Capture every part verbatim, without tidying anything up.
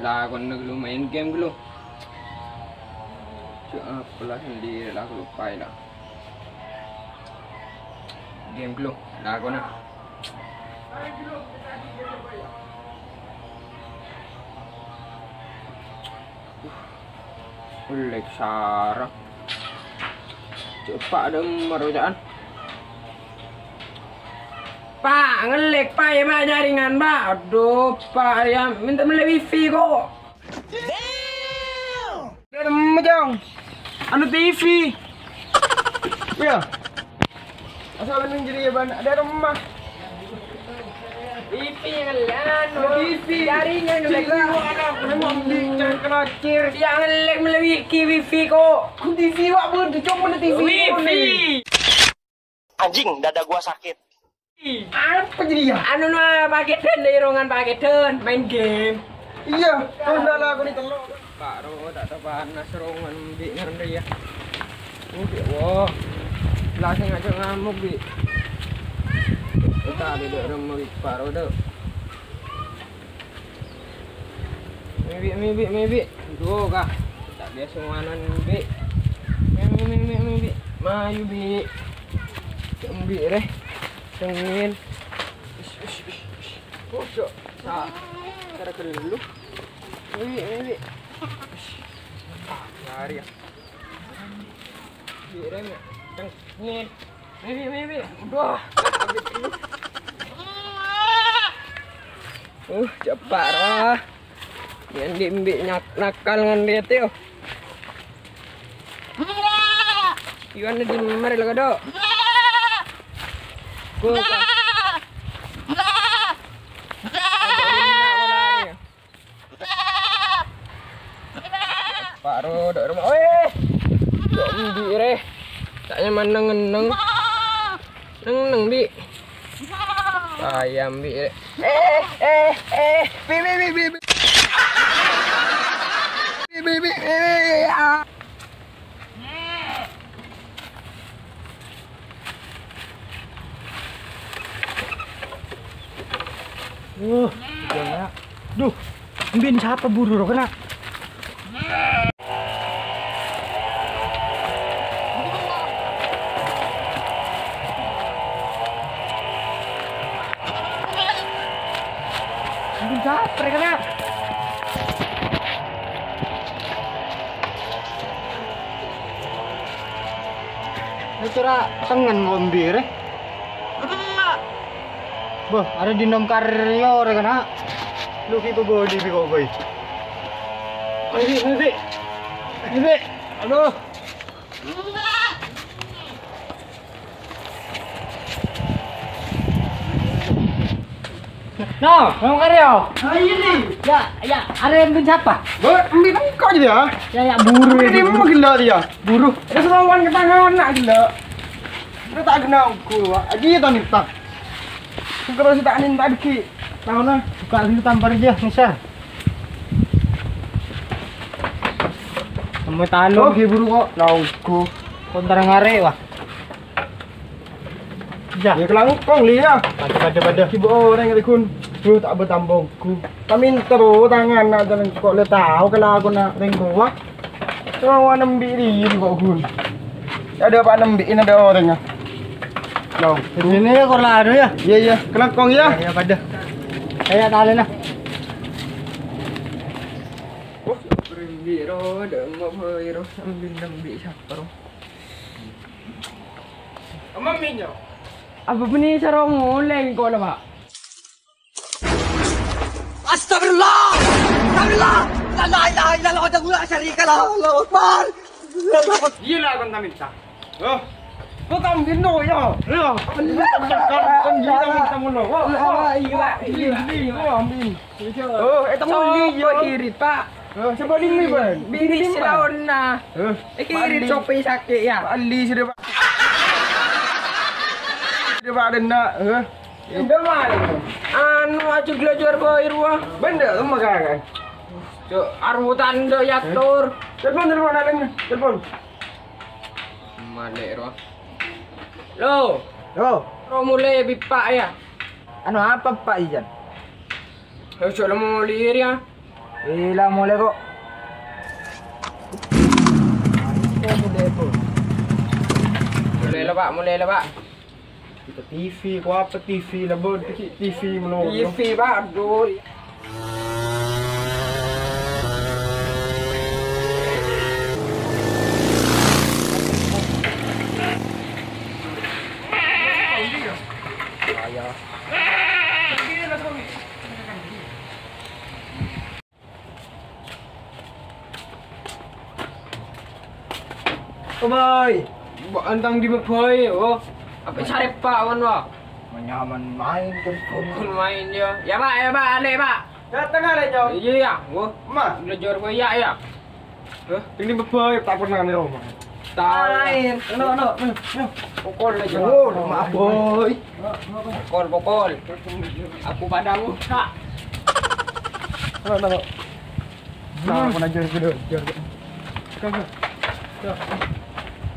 Lakona ghâllu, maèn game ghâllu. Cè' apa la sendiri la, aku lupa ya la. Game ghâllu, lakona. Lek sara. Coba ada merujaan. Pak, ngellek, Pak, ya, Pak, jaringan, Pak. Aduh, Pak, ya, minta melle wifi kok. Ada mejang. Anu T V. Ya. Asal neng jadi ya, Ban. Ada rumah. Wifi ngellek, anu. Ada T V. Jaringan ngellek, Pak. Memang di cengkerakir. Ya, ngellek melle wifi, wifi kok. Ku T V, Wak, Bu. Dicok mana T V? Wifi. Anjing, dada gua sakit. Apa jadi ya? Anu, no, paketan, dâri rongan paketan, maèn game. Iyâ, tunda la aku ni tello'. Pak Ro, ta' tao panas rongan bi' ngarep ya. Bi', wo. La sè ngajak ngamuk, bi'. Kita di dâ' rumah, bi', Pak Ro, dâ'. Mè' bi', mè' bi', mè' bi'. Duh, kah. Ta' biasa ngonan, bi'. Mè', mè', mè', mè', mè' bi'. Mayu, bi'. Cembi' rè. Cengin. Ish, ish, ish, ish. Oh, cok. Sa-, cara ghâllu. Mè' bi', mè' bi'. Ish. Ah, lari ya. Bi' rè, mè'. Cengin. Mè' bi', mè' bi'. Duh. Uh, cepat, ah. Yang di-, bi' nyak-, nakal ngan dia tuh. Iwan di mari lo, Dok. Go, go. Pak Ro, dâ' rumah. Weh. Dâ' embi' rè. Ta' nyaman neng-neng. Neng-neng, Bi'. Ayam, Bi', rè. Eh, eh, eh. Bi', bi', bi', bi', bi'. Bi', bi', bi', bi', ah. Uh, gila. Duh, embi'na sapa buru ro kèna? Embi'na sapa rè kèna? Ini cora tengen ngombe rè. Bâh, arè di nom karyo rè kèna. Lu ki bodi bi kok, boy. Ayo, bi, bi, bi. Bi, bi. Aduh. No, nom karyo. Ayo, ni. Ya, ya, arè embi'na sapa? Bâh, embi' engko' aja ya. Ya, ya, buru. Ini emang gila dia. Buru. Ada serowan ke tangan, nak gila. Kita tak kenal gua. Aji ya, Tani, tak. Engko' sè ta' nènta dhâggi'. Taona. Buka dulu tampar aja, misal. Kamu talo. Oh, ghi buru kok. Laogo. Kontar ngare, wah. Ya. Ya, kelangkong, Li, ya. Pada, pada, pada. Ki bu orèng, Li, Gun. Duh, ta' betamponggu. Taminter, oh, tangan, nak, jalan kok le tao kelakuan, nak, rèng gua. Coma wa nembi' rèya kok, Gun. Ada apa nembi', ini ada orèng, ah. Loh. Di sini ya, kok lado ya? Iya, iya. Kelangkong ya? Ya, ya, pada. Kayak tali nah. Oh, berembi ro, ada mau ro, sambil nembi' siapa ro? Emang minyo? Apa beni sarong ngoleng kok lah, Pak? Astagfirullah! Astagfirullah! La ilaha illallah wahdahu la syarika lah. Allahu Akbar. Iya lah, kon taminta. Oh. Kok taminta ya? Ya. Kon taminta mono. Oh, oh. Iya, iya, iya. Oh, amin. Oh, eh, tamu li, ya. Irit, Pak. Eh, coba dingin, Bang. Bini selawan nah. Eh, irit sopi sakit ya. Ali sudah, Pak. Sudah, Pak, ada nak. Eh. Indah mana? Anu, aja belajar bae ruah. Bener, sama kan? Cok, arwutan do yatur. Telepon, telepon, ada nih. Telepon. Malik ruah. Lo. Lo. Ro mulai bipak ya. Anu apa, Pak Ijan? Ojo lemu lir ya. Gila, mulai kok. Mulai lah, Pak, mulai lah, Pak. Kita T V, kok apa T V lah, Bon? T V, T V melulu. T V, Pak, aduh. Oh, Boy. Mbok antang di Boy, oh. Apa sarep, Pak, wan, wah? Nyaman main kan, Boy. Main, ya. Ya, Pak, ya, Pak, ale, Pak. Dateng ale, Cong. Iya, ya. Wah. Ma. Belajar, Boy, ya, ya. Hah? Ini Boy, tak pernah nih, Om. Tahu. Lain. No, no, no, no. Pukul aja. Oh, maaf, Boy. Pukul, pukul. Aku padamu, Kak. No, no, no. Nah, aku nanya dulu, dulu. Kau, kau. Kau.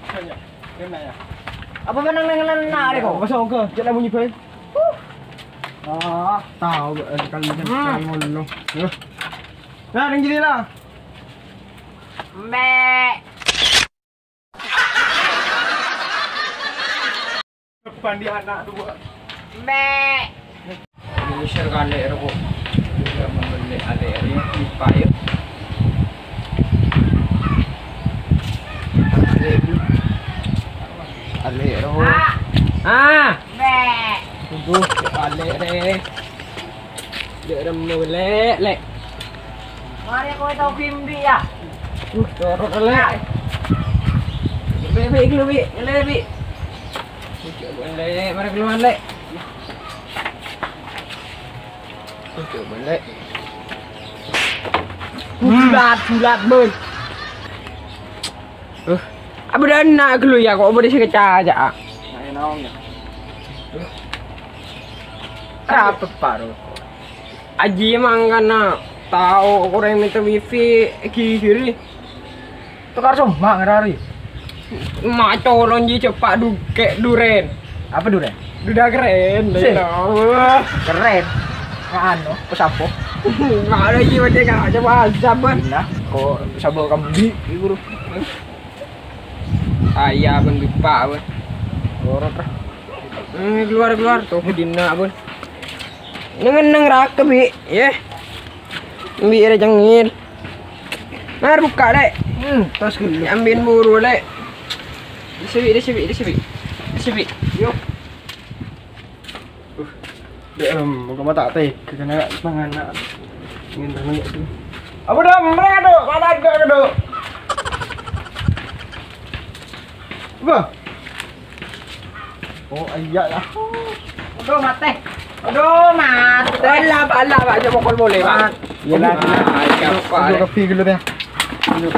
Kau, ya. Kena, ya. Apa menang dengan nari kau? Masa enggak? Jangan bunyi, Boy. Ah, tahu, eh, kalau macam Hmm. sekarang ngono. Ya. Nah, yang gini lah. Mbek. Depan di anak dua. Mbek. Ini share kali ya, kok. Tidak membeli ale ini, pipa, ya. Ale, ale, roh. Ah. Mbek. Tunggu, ale, re. Lek, rem, lek, lek. Mari kowe tau bimbi, ya? Uh, corot, lek. Bi, bi, keluar, bi. Ngele, bi. Lek, mari keluar, lek. Lek. Bulat, bulat, boy. Uh, apa dah nak keluar, ya? Kok boleh sekecak aja, ah? Ayo, naon, ya? Apa, Pak, rokok? Aji emang karena tao orèng mènta wifi ghi-ghi rè. Tokar somba ngarari. Maco lonji cepak dukè' durèn. Apa durèn? Duda keren, Sih. Dai. Keren. Anu, pesapo. Nggak ada ji, macam nggak ada wajah, Bang. Nah, kok sabo kambing, iku, bro. Ayah, Bang, lupa, Bang. Lorot, lah. Eh, keluar, keluar. Tuh, dina, Bang. Neng-neng raka, Bi, ya. Bi, ada cengil. Mar, buka, Lek. Hmm, tas gelu. Ambil buru, Lek. Di sini, di sini, di sini. Di sini. Yuk. Uh, dek, em, buka mata teh, kena tangan nak. Ingin terlihat tu. Apa dah, mereka tu? Mana ada tu? Apa? Oh, iya lah. Aduh, mate. Aduh, mate. Alah, Pak, alah, Pak. Coba call boleh, Pak. Mat. Iya lah. Ah, siapa, Aduh, ya? Kopi dulu deh. Aduh.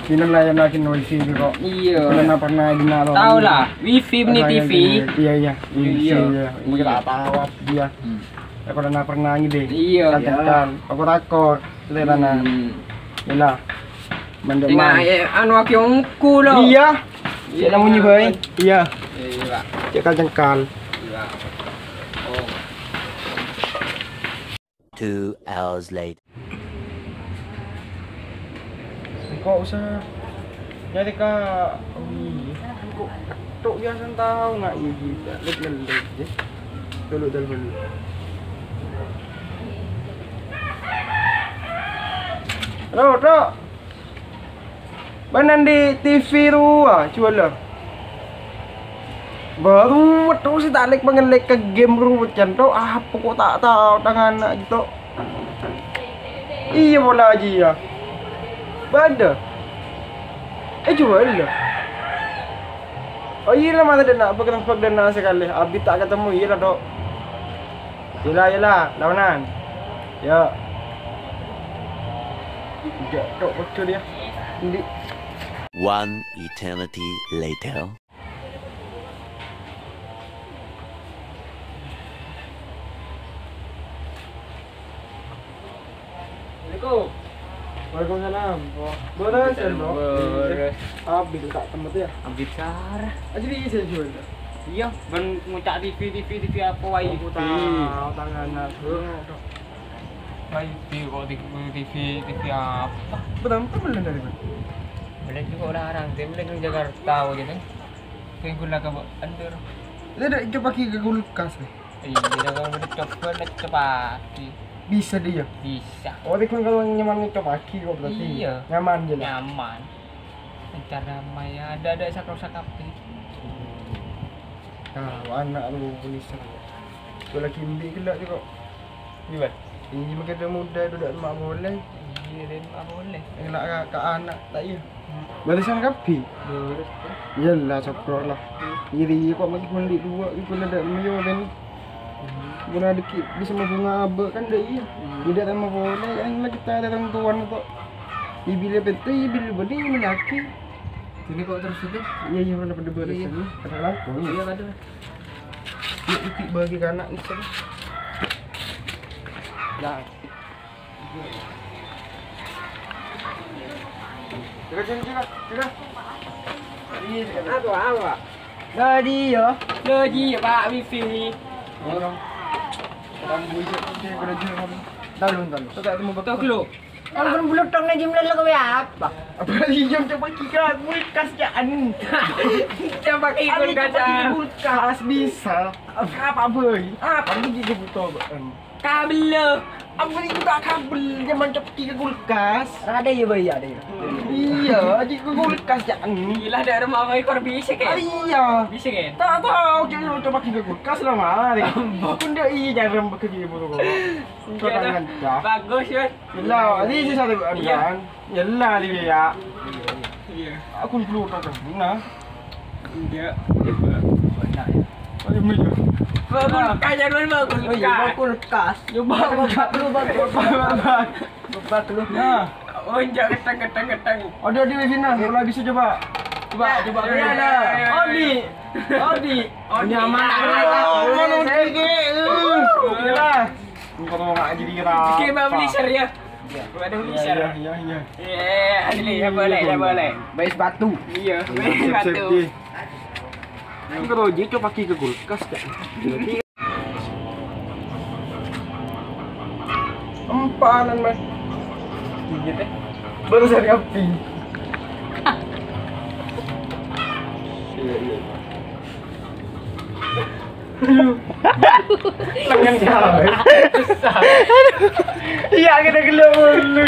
Minum lah yang lagi noisy dulu kok. Iya. Pernah, pernah gini, Tahu lah, wifi ini T V. Iya, iya. Iya. Iya. Mungkin tak tahu dia. Hmm. Aku pernah, pernah ini deh. Iya. Kan, Iya. kan. Aku takut. Itu tanah. Hmm. Iya lah. Mendem. Tinggal, eh, anu, aki ongku lo. Iya. Iya, Cek namunyi kan? Bae. Iya. Iya, Pak. Cek kal-cengkal. Iya. Oh. Two hours later. Kok usah nyari ka, oh, iya. Kok tok biasa tahu nggak, iya, gitu. Lek-lek, ya. Dulu, dulu, dulu. Halo, Dok. Bân andi' T V rowa, juwâlâ. Bâru wettu sè ta' lèk-pangèllèk ka game rowa, can, to, apa kok ta' tao tangana, to? Iyâ, pola jiyâ. Bâdâ. Eh, juwâlâ. Oh, iyâ la, mata dâ' enna', bâk-, bâk dâ' enna' sakalè. Abit ta' katemmo, iyâ la, to. Iyâ la, iyâ la, laonan. Yâ. Jâ' tok pojhur yâ. Endi'? One eternity later. Assalamualaikum. Waalaikumsalam. Wah, bârâs, Bârâs. Bro. Bârâs. Abit ta' temmet yâ. Abit sara. Aja di isi jual. Iyâ, bân ngucak T V, T V, T V apa wae. Aku tao, tangan aku. Ai, ti-, kok ti-, T V, T V apa? Berapa bulan dari mana? Beli juga orang-orang, dia beli di Jakarta, gitu. Minggu lah ke Bogor. Itu ada coba ke kulkas nih. Iya, kalau udah coba, udah coba. Bisa dia? Bisa. Oh, itu kan kalau nyaman coba kok berarti. Iya. Nyaman aja lah. Nyaman. Entar ramai ya, ada-ada sak-rusak kabeh. Nah, anak lu polisi. Gue lagi mbi gila sih kok. Iya, Bang. Ini makin muda itu udah emak boleh. Iya, dan emak boleh. Enak ke, ke anak, tak iya. Barisan kabeh. Iya lah, ceprok lah. Iri kok masih mandi dua, itu ada mayo kan. Guna dikit bisa mau bunga abe kan, dah iya. Tidak sama boleh, yang lagi kita ada orang tuan kok. Ibil betul, ibil bodi, ibil laki. Ini kok terus itu? Iya, iya, udah pada beres ini. Pada laku. Iya, pada. Yuk, iki bagi ke anak nih, kan. Nah. Cek, cek, cek, cek. Iya, cek. Apa, apa? Lho, dia. Lho, dia, Pak, wifi. Orang. Orang bujuk, cek, kerja, kan. Tahu, tahu. Tahu, tahu, tahu. Tahu, lo. Kan pun belum tahu nih jumlah lo kau apa? Apa iya, coba kira kulkas, ya, an. Coba kira kulkas, ah. Kulkas bisa. Apa, boy? Apa ini dia butuh, Bang? Kabel lo. Apa ini tak kabel? Dia mancap ke kulkas. Ada ya, boy, ada ya. Iya, aja ke kulkas, ya, an. Gila, ada rumah, boy, kor bisa, kan? Ah, iya. Bisa, kan? Tak tahu, jadi coba kira kulkas lah, mari. Aku ndak iya, jarang pakai dia butuh kok. Iya, dah. Bagus, ya. Yella, ini sih satu kan. Iya. Yella, dia ya. Iya. Aku dulu tahu kan. Nah. Iya. Benar ya. Oh, iya, iya. Bagus, kayak dulu bagus. Oh, iya, bagus. Kulkas. Coba, coba, coba, coba. Coba dulu. Nah. Oh, iya, keteng, keteng, keteng. Ada di sini, kalau bisa coba. Coba, coba. Iya, ada. Odi. Odi. Odi. Nyaman. Oh, mana Odi, Ki? Eh, gila. Engko' mau ngaji dikit, Pak. Oke, Bang, beli share, ya. Iya. Gua ada beli share. Iya, iya, iya. Iya, asli, ya boleh, ya boleh. Bayi sepatu. Iya, bayi sepatu. Sip, sip, sip. Engko' Roji coba pakai ke kulkas, Kak. Empanan, Mas. Gigit, eh. Baru saya api. Iya, iya. Tangan salah. Iya, kita gelo dulu.